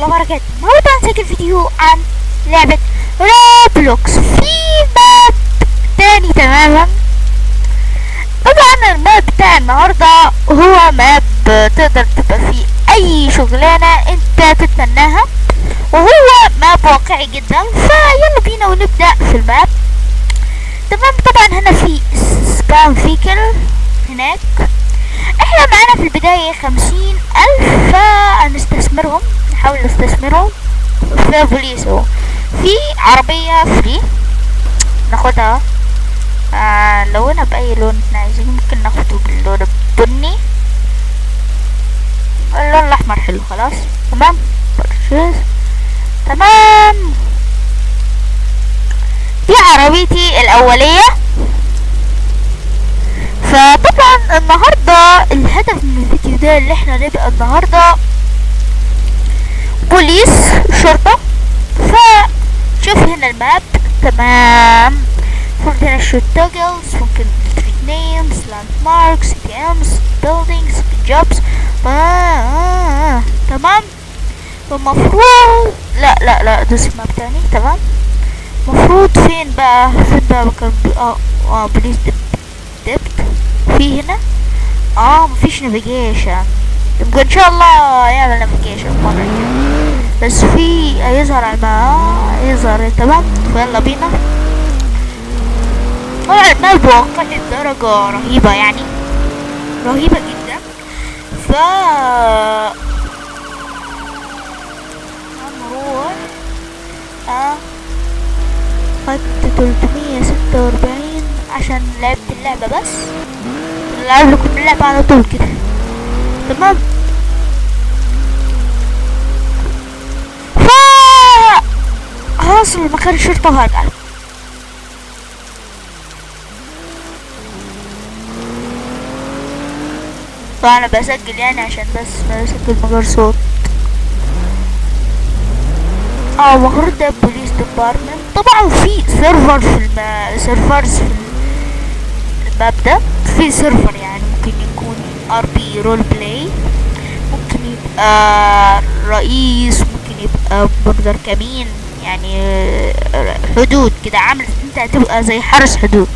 الله وبركاته. النهارده هنسجل فيديو عن لعبة Roblox في map تاني تماما. طبعا ال map بتاع النهارده هو map تقدر تبقى فيه اي شغلانة انت تتمناها، وهو map واقعي جدا. فيلا بينا ونبدأ في ال map. تمام. طبعا هنا في spawn vehicle هناك. احنا معانا في البداية 50,000، فهنستثمرهم، نحاول نستثمرهم في بوليس. اهو في عربية free ناخدها، لونها بأي لون احنا عايزين. ممكن ناخده باللون البني، اللون الأحمر حلو. خلاص تمام، purchase. تمام، دي عربيتي الأولية. فطبعا النهاردة الهدف من الفيديو ده اللي احنا نبقى النهاردة بوليس شرطة. فشوف هنا ال map. تمام، المفروض هنا shoot toggles، ممكن street names، landmarks، ATMs، buildings، jobs. تمام، المفروض لا لا لا دوس map تاني. تمام، المفروض فين بقى، فين بقى مكان police dept في هنا. مفيش navigation. يبقى ان شاء الله يعمل navigation المرة الجاية، بس في هيظهر على يظهر. تمام، فيلا بينا. طبعا ال map واقعي بدرجة رهيبة، يعني رهيبة جدا. ف هنروح. خدت 346 عشان لعبت اللعبة، بس لعب لكم اللعبة على طول كده. تمام، ف هوصل لمكان الشرطة وهرجع. طبعا انا بسجل يعني عشان بس بسجل من غير صوت. المفروض ده police department. طبعا في server في servers في ال map ده. في server يعني ممكن يكون RP role play، ممكن يبقى رئيس، ممكن يبقى border كمين، يعني حدود كده، عامل انت هتبقى زي حارس حدود.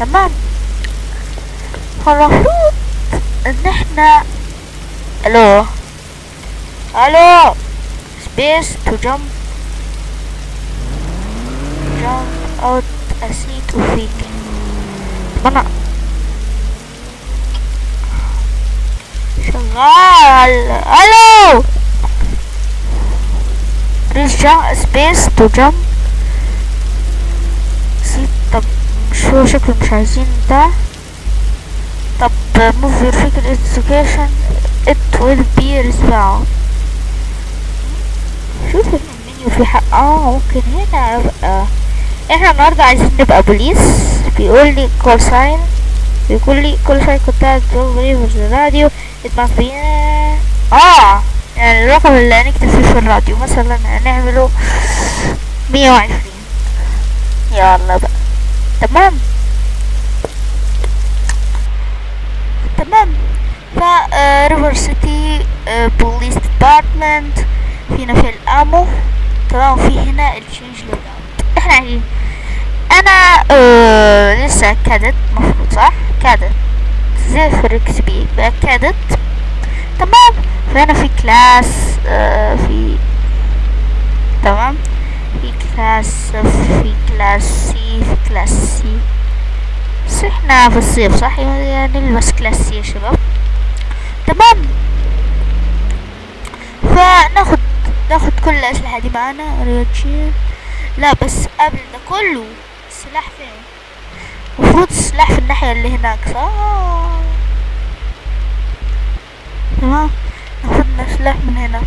تمام، فالمفروض ان احنا الو الو space to jump jump out a seat of vehicle. انا شغال. الو press jump space to jump seat. طب مش هو شكله مش عايزين ده. طب move your vehicle education it will be respawn. شوف المنيو في حق. ممكن هنا ابقى. احنا النهارده عايزين نبقى بوليس. بيقول لي call sign، بيقول لي call sign contact الراديو it must be يعني الرقم اللي هنكتب فيه في الراديو مثلا هنعمله 120. يلا بقى. تمام تمام. ف River City police department. فينا في ال ammo. تمام، في هنا ال change loadout. احنا عايزين انا لسه cadet مفروض، صح؟ cadet زي فريكس بي بقى cadet. تمام، فهنا في class، في تمام، في class، في class C، في class C. بس احنا في الصيف صح، يعني نلبس class C يا شباب. تمام، فناخد كل الاسلحة دي معانا. ريتشين لا، بس قبل ده كله السلاح فين؟ المفروض السلاح في الناحية اللي هناك صح؟ تمام، ناخد سلاح من هنا.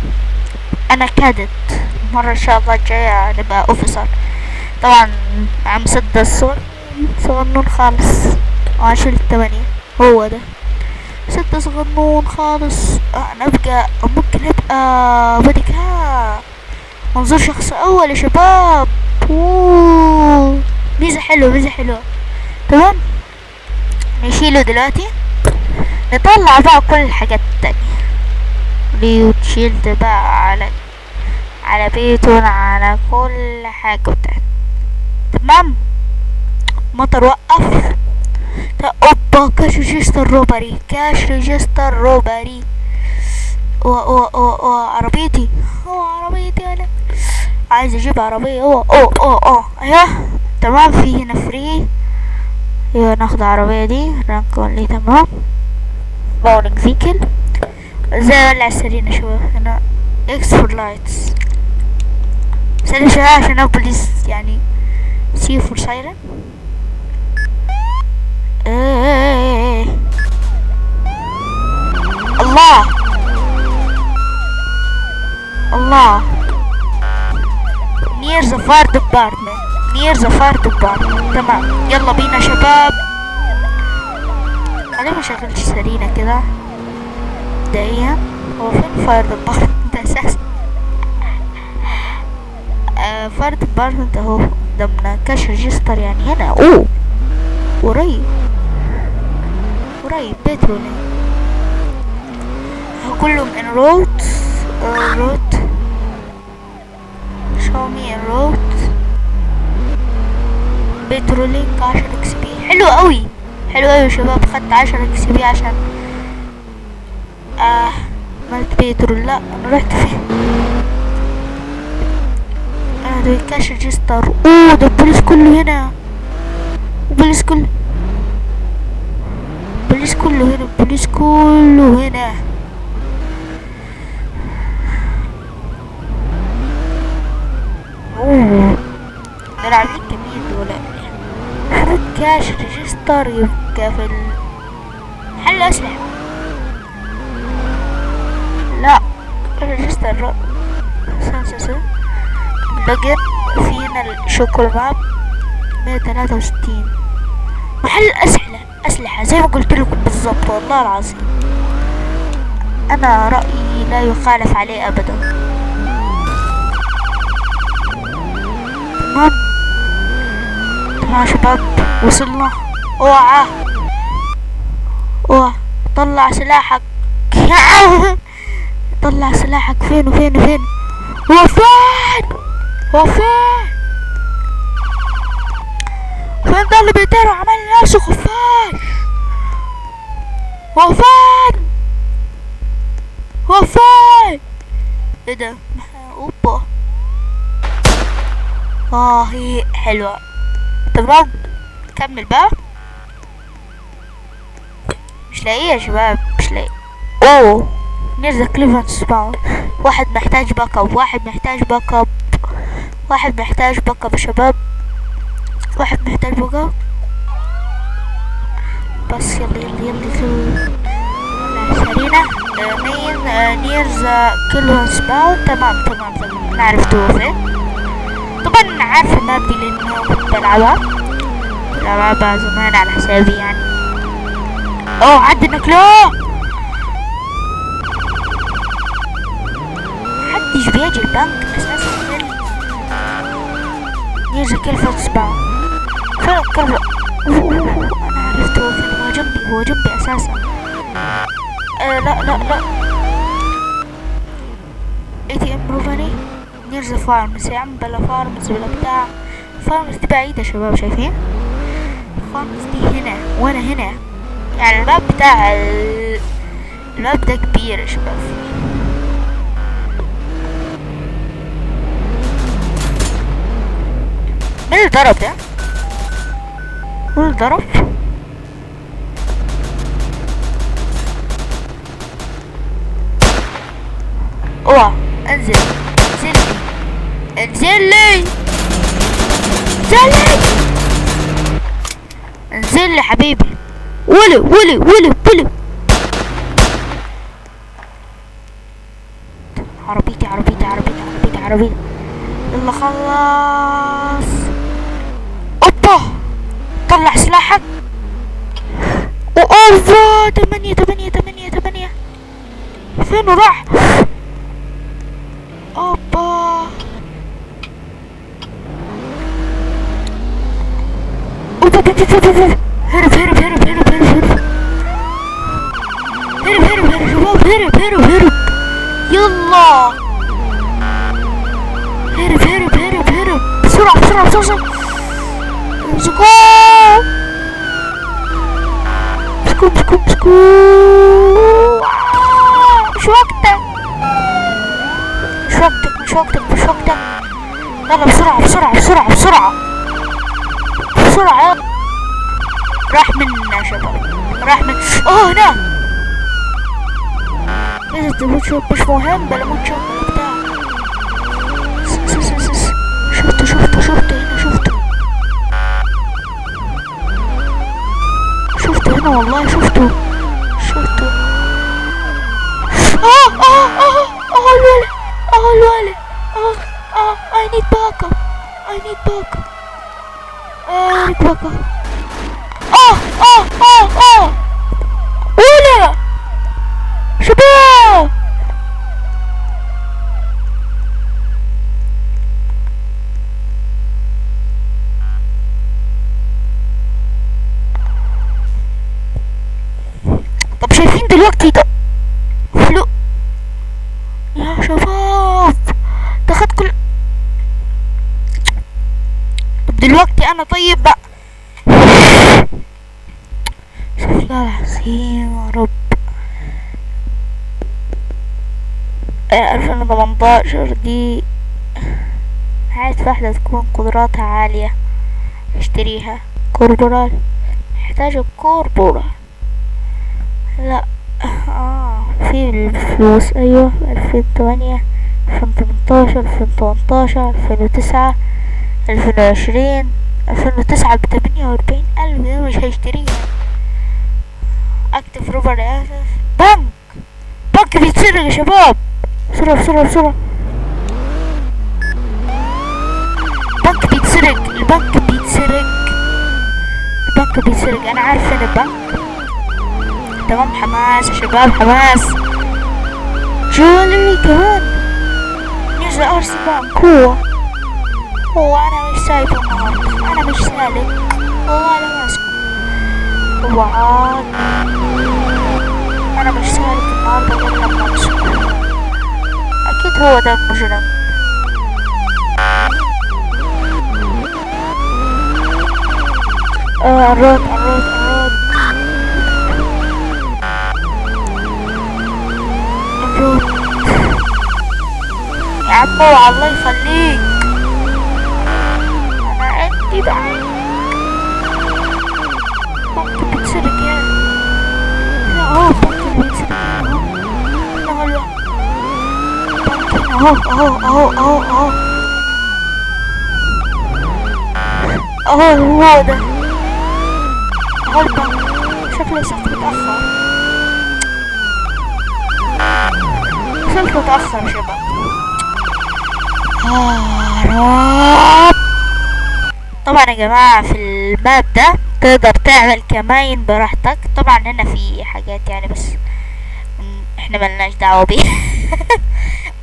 انا cadet، المرة ان شاء الله الجاية نبقى officer. طبعا مع مسدس صغنون خالص، عشرة 8 هو ده 6 صغنون خالص. نبقى ممكن نبقى body cam، منظور شخص اول يا شباب. اوه ميزة حلوة، ميزة حلوة. تمام، نشيله دلوقتي. نطلع بقى كل الحاجات التانية. riot shield بقى على على بيتون، على كل حاجة بتاعتنا. تمام، مطر وقف. اوبا، cash register robbery، cash register robbery. او او او او عربيتي، او عربيتي، انا عايز اجيب عربية. او او او او ايوه تمام. في هنا free، ايوه ناخد العربية دي rank only. تمام، bowling vehicle. ازاي اولع السرينة شباب؟ هنا X for lights. سريع شوية عشان البوليس يعني. C for siren. ايه الله الله. near the fire department، near the fire department. تمام، يلا بينا شباب. انا ما شغلتش سرينة كده مبدئيا. هو فين fire department اساسا؟ fire department اهو قدامنا. cash register يعني هنا. اوه قريب قريب. بترول كلهم en route، route، show me en route. patrolling 10 XP. حلو قوي، حلو قوي يا شباب. خدت 10 XP عشان عملت patrol. لا انا رحت فين؟ انا ده cash register. اوه ده البوليس كله هنا، البوليس كله، البوليس كله هنا، البوليس كله هنا. اوه ده عاملين كمين دول. المفروض cash register يبقى في محل اسلحة. لا register login. فينا ال show call map 163. محل أسلحة، أسلحة زي ما قلت لكم بالظبط والله العظيم. أنا رأيي لا يخالف عليه أبدا. تمام تمام يا شباب، وصلنا. اوعى اوعى، طلع سلاحك. طلع سلاحك. فين وفين وفين؟ هو فين؟ هو فين؟ فين ده اللي بيطير وعمل نفسه خفاش؟ هو فين؟ هو فين؟ ايه ده؟ اوبا، هي حلوة. تمام كمل بقى. مش لاقيه يا شباب، مش لاقي. اوه near the Cleveland spawn. واحد محتاج backup، واحد محتاج backup، واحد محتاج backup يا شباب، واحد محتاج backup. بس يلا يلا يلا يلا سرينا. مين near the Cleveland spawn. تمام تمام تمام، انا عرفت هو فين. طبعا عارفة ال map دي لانه كنت بلعبها زمان على حسابي يعني. اوه عندنا كلو. محدش بيجي البنك اساسا. near the Cleveland spawn. فين الكلفة؟ انا عرفت هو فين. هو جنبي، هو جنبي اساسا. لا لا لا. ATM robbery near the farms. يا عم بلا farms بلا بتاع. farms دي بعيدة يا شباب، شايفين؟ farms دي هنا وانا هنا يعني. ال map بتاع ال map ده كبير يا شباب. مين اللي ضرب ده؟ مين اللي ضرب؟ اوعى انزل، انزل لي، انزل لي، انزل لي، انزل لي حبيبي. ولي ولي ولي ولي. عربيتي عربيتي عربيتي عربيتي عربيتي. يلا خلاص. اوبا طلع سلاحك. اوفا 8 8 8 8. فين راح؟ اوبا اوبا. هرب هرب هرب هرب هرب هرب هرب هرب هرب شباب، هرب هرب هرب. يلا بسرعة بسرعة. امسكوه امسكوه امسكوه امسكوه. مش وقتك مش وقتك مش وقتك مش وقتك. يلا بسرعة بسرعة بسرعة بسرعة بسرعة. يلا راح منا يا شباب، راح من هنا. نزلت ال wood shop، مش مهم بلا wood shop بلا بتاع. شفته شفته شفته هنا، شفته شفته هنا والله، شفته شفته. الولد الولد I need backup I need backup I need backup. ولا شباب طب شايفين دلوقتي ده فلو يا شباب ده خد كل. طب دلوقتي انا طيب بقى، شوف الله العظيم يا رب. 2018 دي عايز واحدة تكون قدراتها عالية اشتريها. corporal محتاجة corporal. لا في الفلوس. ايوه 2008 2018 2018 2009 2020 2009 ب48,000. ده مش هيشتريها. active robbery اساس. بنك بنك بيتسرق يا شباب، بسرعة بسرعة بسرعة. البنك بيتسرق، البنك بيتسرق، البنك بيتسرق. انا عارف فين البنك. تمام حماس يا شباب حماس. jewelry كمان نزل ارسي بانك. هو انا مش سايبه النهارده، انا مش سالك والله، انا ماسكه وعاد. انا مش سالك النهارده غير لما امسكه. اكيد هو ده المجرم. الرد الرد الرد الرد يا عمو الله يخليك، انا عندي بقى بنك بيتسرق يعني. اهو بنك بيتسرق اهو، اهو اهو اهو اهو اهو اهو هو ده اهو البنك. شكله وصلت متأخر، وصلت متأخر يا شباب. رب. طبعا يا جماعة في ال map ده تقدر تعمل كماين براحتك. طبعا هنا في حاجات يعني بس احنا ملناش دعوة بيها.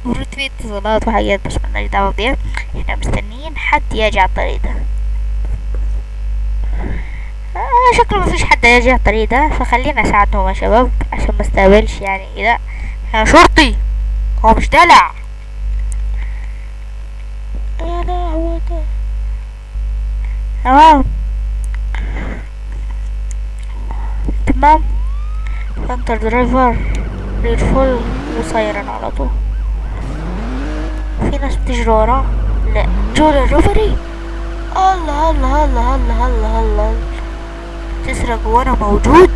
المفروض في اتصالات وحاجات بس ملناش دعوة بيها. احنا مستنيين حد يجي على الطريق ده. شكله مفيش حد يجي على الطريق ده، فخلينا اساعدهم يا شباب عشان ما استقبلش يعني كده. يا شرطي هو مش دلع يا لهوي ده. تمام تمام. enter driver rear full و siren على طول. في ناس بتجري وراه. لا jewelry robbery. الله الله الله الله الله الله، تسرق وانا موجود؟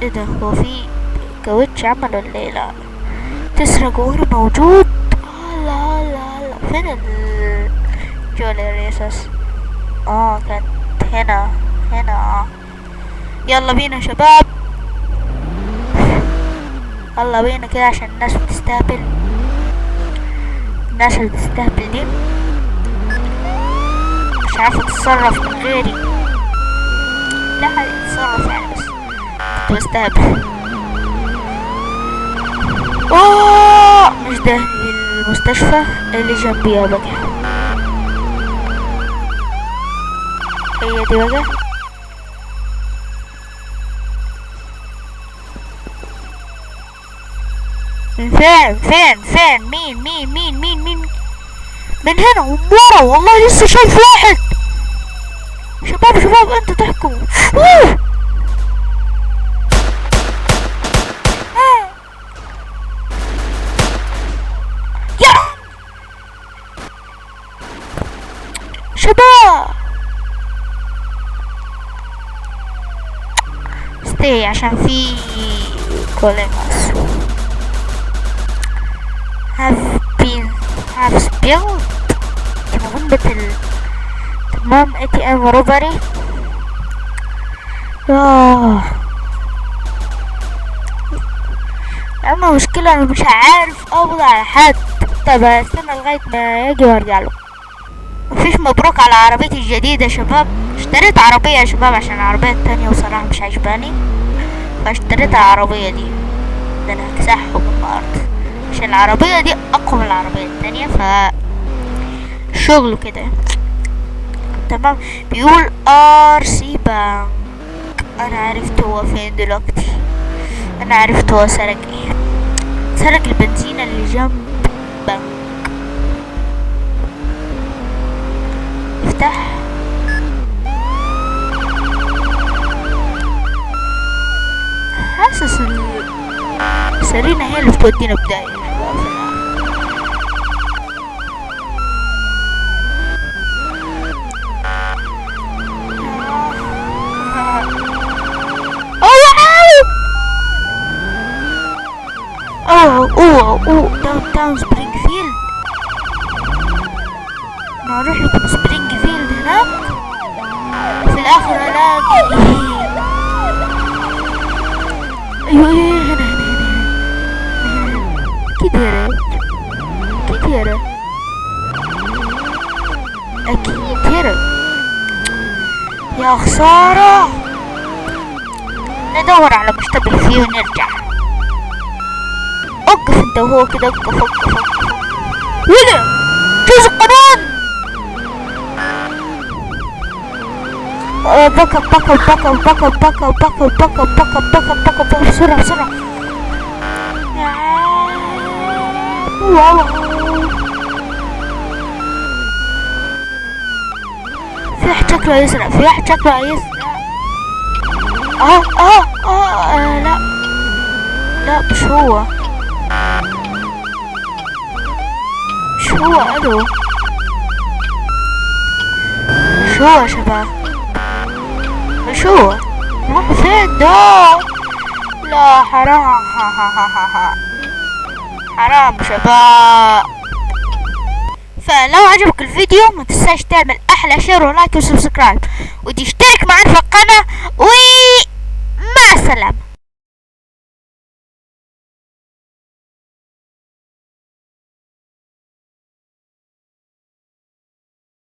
ايه ده، هو في كاوتش عمل ولا ايه؟ لا تسرق وانا موجود. الله الله الله، فين ال jewelry اساس؟ كانت هنا هنا. يلا بينا يا شباب، يلا بينا كده عشان الناس بتستهبل. الناس اللي بتستهبل دي مش عارفة تتصرف من غيري. لا هتتصرف يعني بس كنت بستهبل. مش ده المستشفى اللي جنبيها بقى، هي دي بقى. من فين فين فين؟ مين مين مين مين مين من هنا ومن ورا، والله لسه شايف واحد. شباب شباب انتوا تحكموا. أوه. يا شباب stay عشان في colegas have been have spilled. دي مهمة تمام ATM robbery. اما مشكلة انا مش عارف اقبض على حد. طب استنى لغاية ما يجي وارجع له. مفيش مبروك على عربيتي الجديدة يا شباب. اشتريت عربية يا شباب عشان العربية التانية وصراحة مش عجباني، فاشتريت العربية دي. ده انا هكسحهم النهاردة عشان العربية دي اقوى من العربية التانية، ف شغله كده. تمام. بيقول RC bank. انا عرفت هو فين دلوقتي، انا عرفت هو سرق ايه. سرق البنزينة اللي جنب بنك. افتح. حاسس سيرينا هي اللي بتودينا بداية يا شباب في الآخر. اوه اوه اوه downtown سبرينج فيلد. انا هروح لكم سبرينج فيلد هناك في الاخر الاقي. ايوه ايوه هنا هنا هنا هنا. اكيد هرب، اكيد هرب، اكيد هرب. يا خسارة. ندور على مشتبه فيه ونرجع. اقف انت وهو كده، اقف اقف اقف. ولا جوز القانون. بكب بكب بكب بكب بكب بكب بكب بكب بكب بكب بكب بسرعة بسرعة. wow في واحد شكله يسرق، في واحد شكله يسرق. لا لا مش هو، مش هو. الو مش هو يا شباب، مش هو. راح فين ده؟ لا حرام حرام شباب. فلو عجبك الفيديو ما تنساش تعمل احلى share و like و subscribe وتشترك معنا في القناة.